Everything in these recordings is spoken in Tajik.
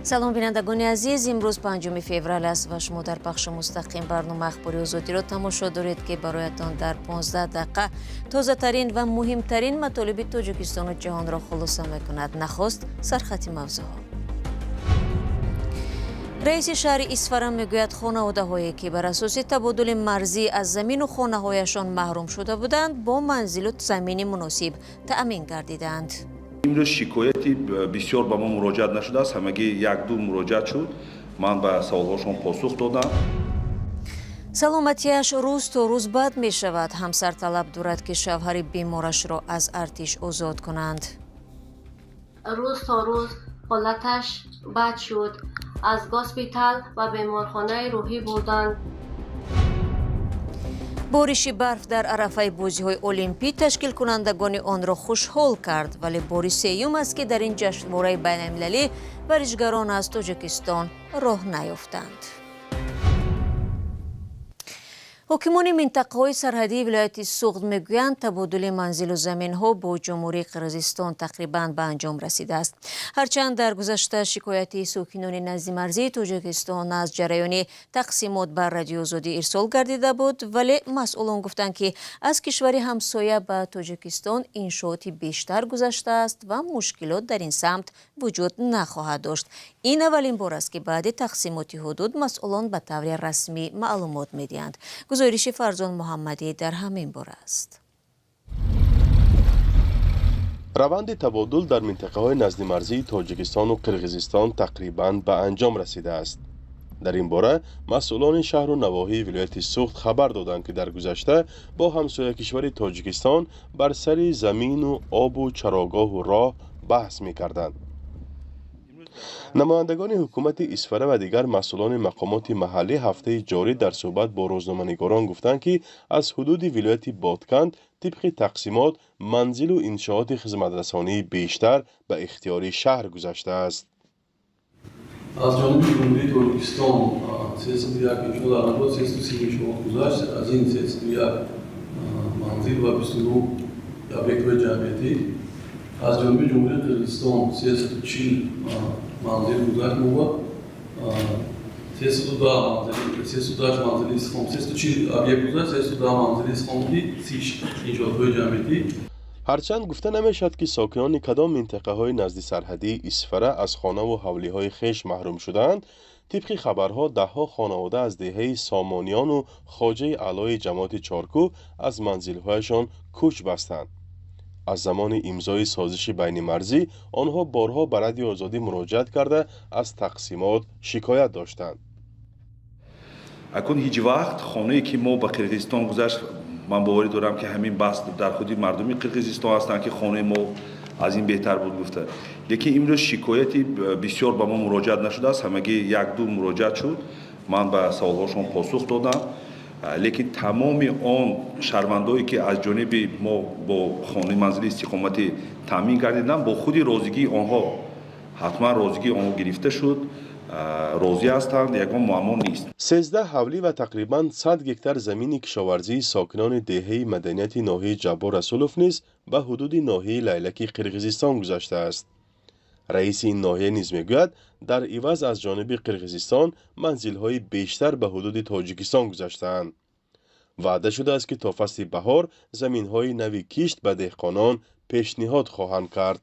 Салом, бинандагони азиз. Имрӯз 5 феврал аст ва шумо дар пахши мустақим барномаи Ахбори Озодиро тамошо доред, ки бароятон дар 15 дақиқа тозатарин ва муҳимтарин матолиби Тоҷикистону ҷаҳонро хулоса мекунад. Нахуст сархати мавзӯъҳо. Раиси шаҳри Исфара мегӯяд, хонаводаҳое, ки бар асоси табодули марзӣ аз замину хонаҳояшон маҳрум шуда буданд, бо манзилу замини муносиб таъмин гардидаанд. Имрӯз шикояти бисёр ба мо муроҷиат нашудааст, ҳамагӣ як-ду муроҷиат шуд, ман ба саволҳошон посух додам. Саломатиаш рӯз то рӯз бад мешавад. Ҳамсар талаб дорад, ки шавҳари беморашро аз артиш озод кунанд. Рӯз то рӯз ҳолаташ бад шуд, аз госпитал ба беморхонаи рӯҳӣ бурданд. Бориши барф дар арафаи бозиҳои Олимпӣ ташкилкунандагони онро хушҳол кард, вале бори сеюм аст, ки дар ин ҷашнвораи байналмилалӣ варзишгарон аз Тоҷикистон роҳ наёфтанд. Ҳокимони минтақаҳои сарҳадии вилояти Суғд мегӯянд, табодули манзилу заминҳо бо Ҷумҳурии Қирғизистон тақрибан ба анҷом расидааст. Ҳарчанд дар гузашта шикояти сокинони наздимарзии Тоҷикистон аз ҷараёни тақсимот ба Радиои Озодӣ ирсол гардида буд, вале масъулон гуфтанд, ки аз кишвари ҳамсоя ба Тоҷикистон иншооти бештар гузаштааст ва мушкилот дар ин самт вуҷуд нахоҳад дошт. Ин аввалин бор аст, ки баъди тақсимоти ҳудуд масъулон ба таври расмӣ маълумот медиҳанд. Гузориши Фарзон Муҳаммадӣ дар ҳамин бора аст. Раванди табодул дар минтақаҳои наздимарзии Тоҷикистону Қирғизистон тақрибан ба анҷом расидааст. Дар ин бора масъулони шаҳру навоҳии вилояти Суғд хабар доданд, ки дар гузашта бо ҳамсоякишвари Тоҷикистон бар сари замину обу чарогоҳу роҳ баҳс мекарданд. Намояндагони ҳукумати Исфара ва дигар масъулони мақомоти маҳаллӣ ҳафтаи ҷорӣ дар суҳбат бо рӯзноманигорон гуфтанд, ки аз ҳудуди вилояти Бодканд тибқи тақсимот манзилу иншооти хизматрасонии бештар ба ихтиёри шаҳр гузаштааст. Аз ҷониби Ҷумҳурии Тоҷикистон 301 иншоот, дар набуд 330 иншоот гузашт. Аз ин 301 манзил ва 29 объектҳои ҷамъиятӣ. Аз ҷониби Ҷумҳурии Қирғизистон 340 манзил гузашт мо, 310 манзили, 310 манзили истиқом, 340 объект гузашт, 310 манзили истиқоматӣ, 30 иншоотҳои ҷамъиятӣ. Ҳарчанд гуфта намешавад, ки сокинони кадом минтақаҳои наздисарҳадии Исфара аз хонаву ҳавлиҳои хеш маҳрум шудаанд, тибқи хабарҳо, даҳҳо хонавода аз деҳаи Сомониёну Хоҷаи Аълои ҷамоати Чоркӯҳ аз манзилҳояшон кӯч бастанд. Аз замони имзои созиши байнимарзӣ онҳо борҳо ба Радиои Озодӣ муроҷиат карда, аз тақсимот шикоят доштанд. Акун ҳеҷ вақт хонае, ки мо ба Қирғизистон гузашт, ман боварӣ дорам, ки ҳамин баҳс дар худи мардуми Қирғизистон ҳастанд, ки хонаи мо аз ин беҳтар буд гуфта. Лекин имрӯз шикояти бисёр ба мо муроҷиат нашудааст, ҳамагӣ як-ду муроҷиат шуд, ман ба саволҳошон посух додам. Лекин тамоми он шаҳрвандое, ки аз ҷониби мо бо хонаи манзили истиқоматӣ таъмин гардиданд, бо худи розигии онҳо, ҳатман розигии онҳо гирифта шуд, розӣ ҳастанд, ягон муаммо нест. 13 ҳавлӣ ва тақрибан 100 гектар замини кишоварзии сокинони деҳаи Маданияти ноҳияи Ҷаббор Расулов низ ба ҳудуди ноҳияи Лайлаки Қирғизистон гузаштааст. Раиси ин ноҳия низ мегӯяд, дар иваз аз ҷониби Қирғизистон манзилҳои бештар ба ҳудуди Тоҷикистон гузаштаанд. Ваъда шудааст, ки то фасли баҳор заминҳои нави кишт ба деҳқонон пешниҳод хоҳанд кард.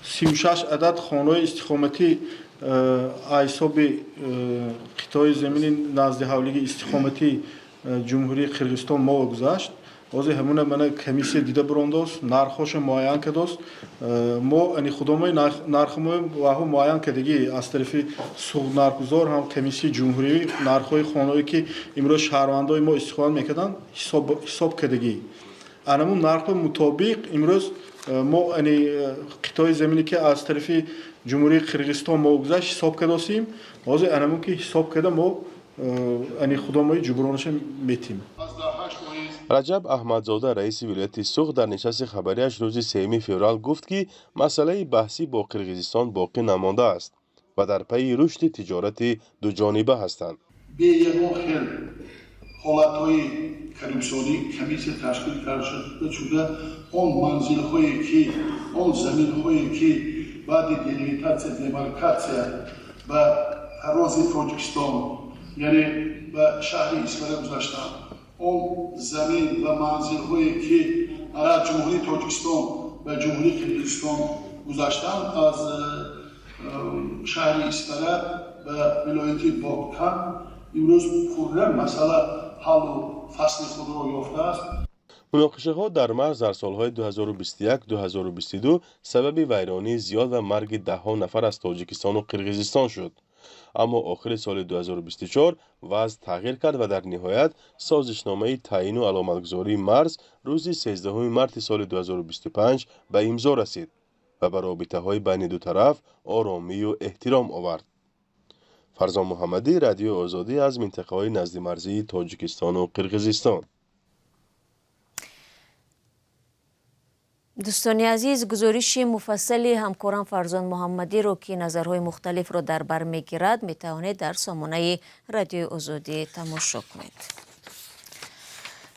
36 адад хонаҳои истиқоматӣ ҳисоби қитъаи замини назди ҳавлиги истиқоматии Ҷумҳурии Қирғизистон мо гузашт. Ҳозир ҳамуна мана комиссия дида бурондост, нархҳоша муайян кардост. Мо ани худомои нархмои ваҳо муайян кардагӣ аз тарафи Суғд нархгузор ҳам комиссияи ҷумҳуривӣ нархҳои хонаҳое, ки имрӯз шаҳрвандои мо истиқомат мекарданд, ҳисоб кардагӣ. Анамун нархҳо мутобиқ имрӯз мо ани қитъаи замине, ки аз тарафи Ҷумҳурии Қирғизистон мо гузашт, ҳисоб кардосем. Ҳозир анамун ки ҳисоб карда, мо ани худомои ҷубронаша метим. Раҷаб Аҳмадзода, раиси вилояти Суғд, дар нишасти хабарияш рӯзи 3 феврал гуфт, ки масъалаи баҳсӣ бо Қирғизистон боқӣ намондааст ва дар пайи рушди тиҷорати дуҷониба ҳастанд. Бе ягон хел ҳолатҳои коррупсионӣ комиссия ташкил карда шуда, он манзилҳое ки, он заминҳое, ки баъди делимитатсия, демаркатсия Ба фарози Тоҷикистон, яъне ба шаҳри Исфара гузаштанд. Он замин ва манзилҳое, ки аз Ҷумҳурии Тоҷикистон ба Ҷумҳурии Қирғизистон гузаштанд, аз шаҳри Исфара ба вилояти Бодкан, имрӯз пурра масъала ҳаллу фасли худро ёфтааст. Муноқишаҳо дар марз дар солҳои 2021-2022 сабаби вайронии зиёд ва марги даҳҳо нафар аз Тоҷикистону Қирғизистон шуд. Аммо охири соли 2024 вазъ тағйир кард ва дар ниҳоят созишномаи таъйину аломатгузории марз рӯзи 13 марти соли 2025 ба имзо расид ва ба робитаҳои байни ду тараф оромию эҳтиром овард. Фарзон Муҳаммадӣ, Радиои Озодӣ, аз минтақаҳои наздимарзии Тоҷикистону Қирғизистон. Дӯстони азиз, гузориши муфассали ҳамкорам Фарзон Муҳаммадиро, ки назарҳои мухталифро дар бар мегирад, метавонед дар сомонаи Радиои Озодӣ тамошо кунед.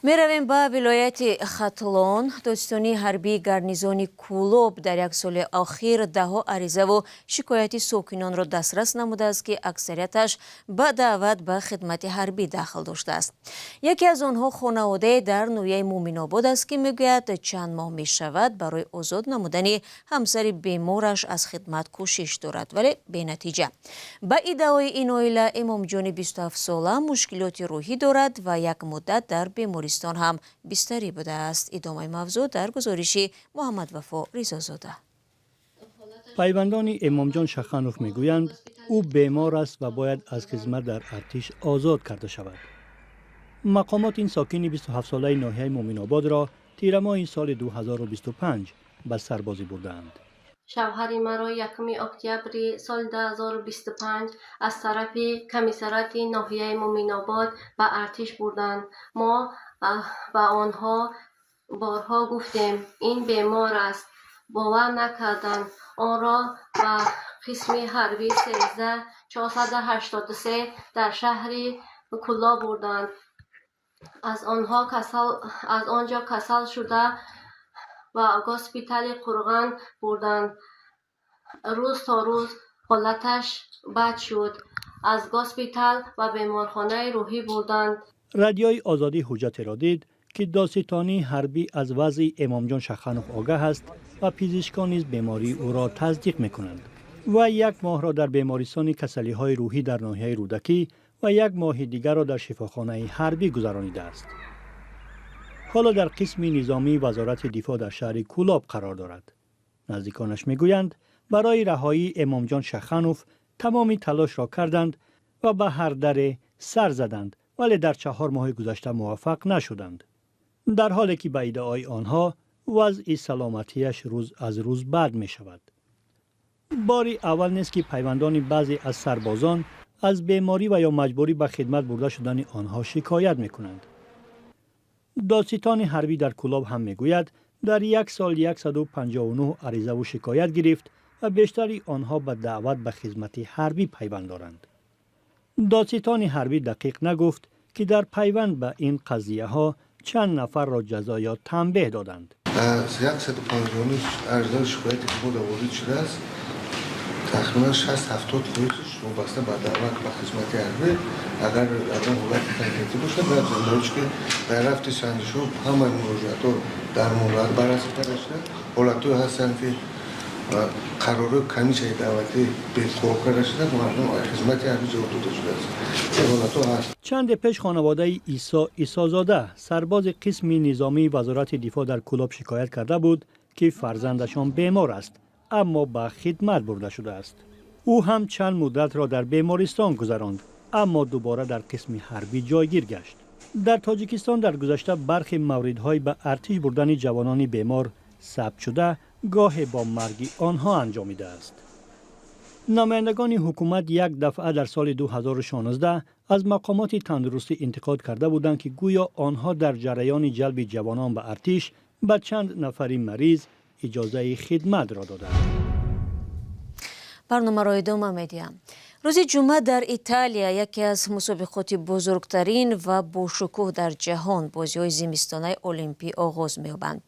Меравем ба вилояти Хатлон. Додситонии ҳарбии гарнизони Кӯлоб дар як соли охир даҳҳо аризаву шикояти сокинонро дастрас намудааст, ки аксарияташ ба даъват ба хидмати ҳарбӣ дахл доштааст. Яке аз онҳо хонаводае дар ноҳияи Муъминобод аст, ки мегӯяд, чанд моҳ мешавад, барои озод намудани ҳамсари бемораш аз хидмат кӯшиш дорад, вале бенатиҷа. Ба иддаои ин оила, Имомҷони 27-сола мушкилоти рӯҳӣ дорад ва як муддат дар бемористон ҳам бистарӣ будааст. Идомаи мавзӯъ дар гузориши Муҳаммадвафо Ризозода. Пайвандони Эмомҷон Шаханов мегӯянд, ӯ бемор аст ва бояд аз хизмат дар артиш озод карда шавад. Мақомот ин сокини 27-солаи ноҳияи Муъминободро тирамоҳи соли 2025 ба сарбозӣ бурдаанд. Шавҳари маро 1 октябри соли 2025 аз тарафи комиссариати ноҳияи Муъминобод ба артиш бурданд. Мо ба онҳо борҳо гуфтем, ин бемор аст, бовар накарданд. Онро ба қисми ҳарбии 13483 дар шаҳри Кӯлоб бурданд. Аз он ҷо касал шуда ба госпитали Қурған бурданд. Рӯз то рӯз ҳолаташ бад шуд. Аз госпитал ба беморхонаи рӯҳӣ бурданд. Радиои Озодӣ ҳуҷҷатеро дид, ки додситонии ҳарбӣ аз вазъи Эмомҷон Шаханов огаҳ аст ва пизишкон низ бемории ӯро тасдиқ мекунанд. Ва як моҳро дар бемористони касалиҳои рӯҳӣ дар ноҳияи Рӯдакӣ ва як моҳи дигарро дар шифохонаи ҳарбӣ гузаронидааст. Ҳоло дар қисми низомии Вазорати дифоъ дар шаҳри Кӯлоб қарор дорад. Наздиконаш мегӯянд, барои раҳоии Эмомҷон Шаханов тамоми талошро карданд ва ба ҳар даре сар заданд, вале дар 4 моҳи гузашта муваффақ нашуданд, дар ҳоле ки ба иддаои онҳо вазъи саломатиаш рӯз аз рӯз бад мешавад. Бори аввал нест, ки пайвандони баъзе аз сарбозон аз беморӣ ва ё маҷбурӣ ба хидмат бурда шудани онҳо шикоят мекунанд. Додситони ҳарбӣ дар Кӯлоб ҳам мегӯяд, дар як сол 159 аризаву шикоят гирифт ва бештари онҳо ба даъват ба хизмати ҳарбӣ пайванд доранд. Додситони ҳарбӣ дақиқ нагуфт, ки дар пайванд ба ин қазияҳо чанд нафарро ҷазо ё танбеҳ доданд. Аз 159 аризаи шикояте, ки мо ворид шудааст, тахминан 60-70 фоизш вобаста ба даъват ба хизмати ҳарбӣ. Агар ягон ҳолати конкретӣ бошад, дар ки дар рафти санҷишҳо ҳамаи муроҷиатҳо дар муҳлат баррасӣ карда шуда, ҳолатҳое ҳастанд, ки қарорҳои комиссияи даъватӣ бекор карда шуда, мардум аз хизмати ҳарбӣ ҷавоб дода шудааст. Ин ҳолатҳо ҳаст. Чанде пеш хонаводаи Исо Исозода, сарбози қисми низомии Вазорати дифоъ дар Кӯлоб, шикоят карда буд, ки фарзандашон бемор аст, аммо ба хидмат бурда шудааст. Ӯ ҳам чанд муддатро дар бемористон гузаронд, аммо дубора дар қисми ҳарбӣ ҷойгир гашт. Дар Тоҷикистон дар гузашта бархе мавридҳои ба артиш бурдани ҷавонони бемор сабт шуда, гоҳе бо марги онҳо анҷомидааст. Намояндагони ҳукумат як дафъа дар соли 2016 аз мақомоти тандурустӣ интиқод карда буданд, ки гӯё онҳо дар ҷараёни ҷалби ҷавонон ба артиш ба чанд нафари мариз иҷозаи хидматро доданд. Барномаро идома медиҳам. Рӯзи ҷумъа дар Италия яке аз мусобиқоти бузургтарин ва бошукӯҳ дар ҷаҳон, бозиҳои зимистонаи Олимпӣ, оғоз меёбанд.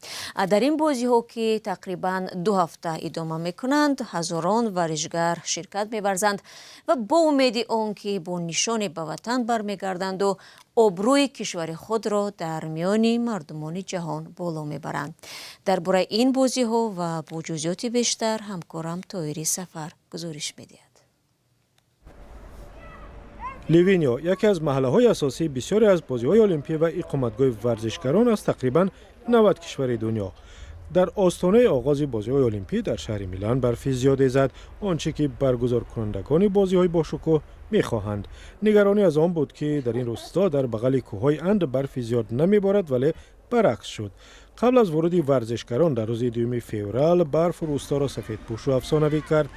Дар ин бозиҳо, ки тақрибан 2 ҳафта идома мекунанд, ҳазорон варзишгар ширкат меварзанд ва бо умеди он ки бо нишоне ба ватан бармегарданду обрӯи кишвари худро дар миёни мардумони ҷаҳон боло мебаранд. Дар бораи ин бозиҳо ва бо ҷузъиёти бештар ҳамкорам Тоҳири Сафар гузориш медиҳад. Ливиньо яке аз маҳаллаҳои асосии бисёре аз бозиҳои олимпӣ ва иқоматгоҳи варзишгарон аз тақрибан 90 кишвари дунё. Дар остонаи оғози бозиҳои олимпӣ дар шаҳри Милан барфи зиёде зад, он чӣ ки баргузоркунандагони бозиҳои бошукӯҳ мехоҳанд. Нигаронӣ аз он буд, ки дар ин рӯсто дар бағали кӯҳҳои Анд барфи зиёд намеборад, вале баръакс шуд. Қабл аз вуруди варзишгарон дар рӯзи 2 феврал барф рӯсторо сафедпӯшу афсонавӣ кард.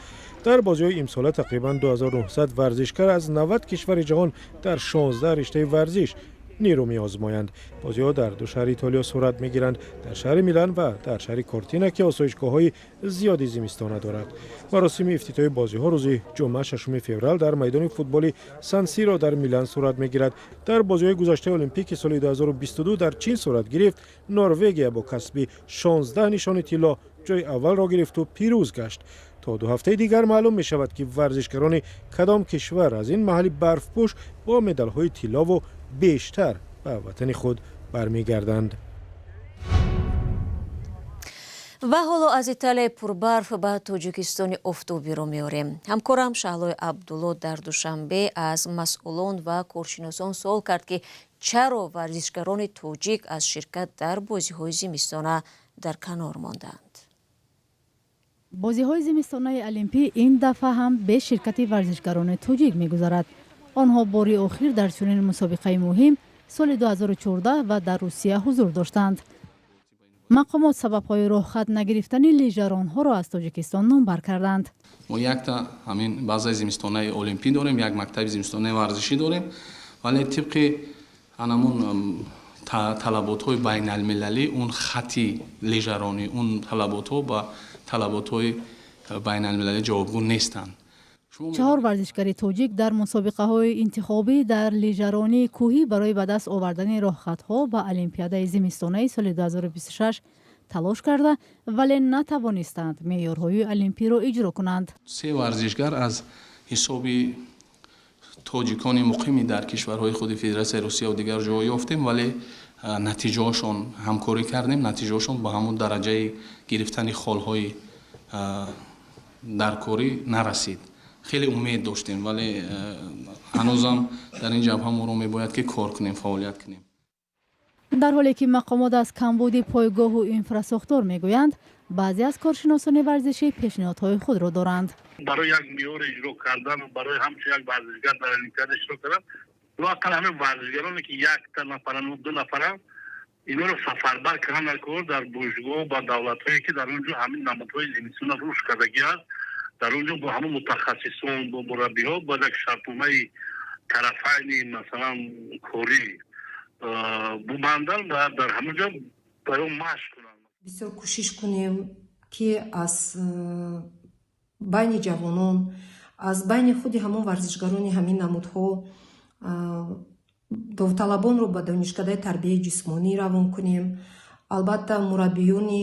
Дар бозиҳои имсола тақрибан 2900 варзишгар аз 90 кишвари ҷаҳон дар 16 риштаи варзиш нерӯ меозмоянд. Бозиҳо дар ду шаҳри Итолиё сурат мегиранд: дар шаҳри Милан ва дар шаҳри Кортина, ки осоишгоҳҳои зиёди зимистона дорад. Маросими ифтитоҳи бозиҳо рӯзи ҷумъа, 6 феврал, дар майдони футболи Сан-Сиро дар Милан сурат мегирад. Дар бозиҳои гузаштаи олимпӣ, ки соли 2022 дар Чин сурат гирифт, Норвегия бо касби 16 нишони тилло ҷои аввалро гирифту пирӯз гашт. То 2 ҳафтаи дигар маълум мешавад, ки варзишгарони кадом кишвар аз ин маҳалли барфпӯш бо медалҳои тиллову бештар ба ватани худ бармегарданд. Ва ҳоло аз Италияи пурбарф ба Тоҷикистони офтобиро меорем. Ҳамкорам Шаҳлои Абдулло дар Душанбе аз масъулон ва коршиносон суол кард, ки чаро варзишгарони тоҷик аз ширкат дар бозиҳои зимистона дар канор монданд. Бозиҳои зимистонаи олимпӣ ин дафъа ҳам бе ширкати варзишгарони тоҷик мегузарад. Онҳо бори охир дар чунин мусобиқаи муҳим соли 2014 ва дар Русия ҳузур доштанд. Мақомот сабабҳои роҳхат нагирифтани лижаронҳоро аз Тоҷикистон номбар карданд. Мо якта ҳамин базаи зимистонаи олимпӣ дорем, як мактаби зимистонаи варзишӣ дорем, вале тибқи анамун талаботҳои байналмилалӣ он хати лижаронӣ, он талаботҳо ба талаботҳои байналмилалӣ ҷавобгӯ нестанд. Чаҳор варзишгари тоҷик дар мусобиқаҳои интихобӣ дар лижаронии кӯҳӣ барои ба даст овардани роҳхатҳо ба Олимпиадаи зимистонаи соли 2026 талош карда, вале натавонистанд меъёрҳои олимпиро иҷро кунанд. Се варзишгар аз ҳисоби тоҷикони муқими дар кишварҳои худи Федератсияи Русия ва дигар ҷоҳо ёфтем, вале натиҷаҳошон, ҳамкорӣ кардем, натиҷаҳошон ба ҳамон дараҷаи гирифтани холҳои даркорӣ нарасид. Хеле умед доштем, вале ҳанӯзам дар ин ҷабҳа моро мебояд ки кор кунем, фаъолият кунем. Дар ҳоле ки мақомот аз камбуди пойгоҳу инфрасохтор мегӯянд, баъзе аз коршиносони варзишӣ пешниҳодҳои худро доранд. Барои як меъёр иҷро кардан, барои ҳамчун як варзишгар дар олимпиада иштирок кардан, лоақал ҳамин варзишгароне ки якта нафаран, ду нафаран, инҳоро сафарбар кардан дар кор дар бошгоҳ ба давлатҳое ки дар он ҷо ҳамин намудҳои зимистона рушд кардагӣ аст. Дар он ҷо бо ҳамон мутахассисон, бо мураббиҳо бояд як шартномаи тарафайни, масалан, корӣ бубандан ва дар ҳамон ҷо барои машқ кунанд. Бисёр кӯшиш кунем, ки аз байни ҷавонон, аз байни худи ҳамон варзишгарони ҳамин намудҳо довталабонро ба донишкадаи тарбияи ҷисмонӣ равон кунем, албатта, мураббиёни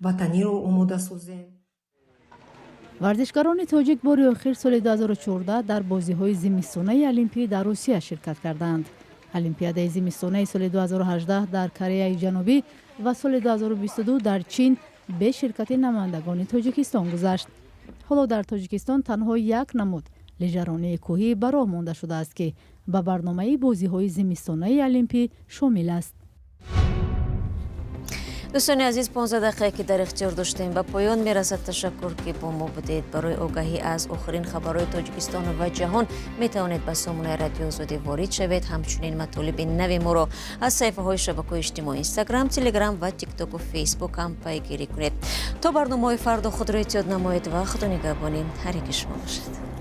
ватаниро омода созем. Варзишгарони тоҷик бори охир соли 2014 дар бозиҳои зимистонаи олимпӣ дар Русия ширкат карданд. Олимпиадаи зимистонаи соли 2018 дар Кореяи Ҷанубӣ ва соли 2022 дар Чин бе ширкати намояндагони Тоҷикистон гузашт. Ҳоло дар Тоҷикистон танҳо як намуд лижаронии кӯҳӣ ба роҳ монда шудааст, ки ба барномаи бозиҳои зимистонаи олимпӣ шомил аст. Дӯстони азиз, 15 дақиқае ки дар ихтиёр доштем, ба поён мерасад. Ташаккур, ки бо мо будед. Барои огаҳӣ аз охирин хабарҳои Тоҷикистону ва ҷаҳон метавонед ба сомонаи Радиои Озодӣ ворид шавед. Ҳамчунин матолиби нави моро аз саҳифаҳои шабакаҳои иҷтимоӣ, Инстаграм, Телеграм ва Тиктоку Фейсбук ҳам пайгирӣ кунед. То барномаҳои фардо худро эҳтиёт намоед ва Худо нигаҳбони ҳар яки шумо бошад.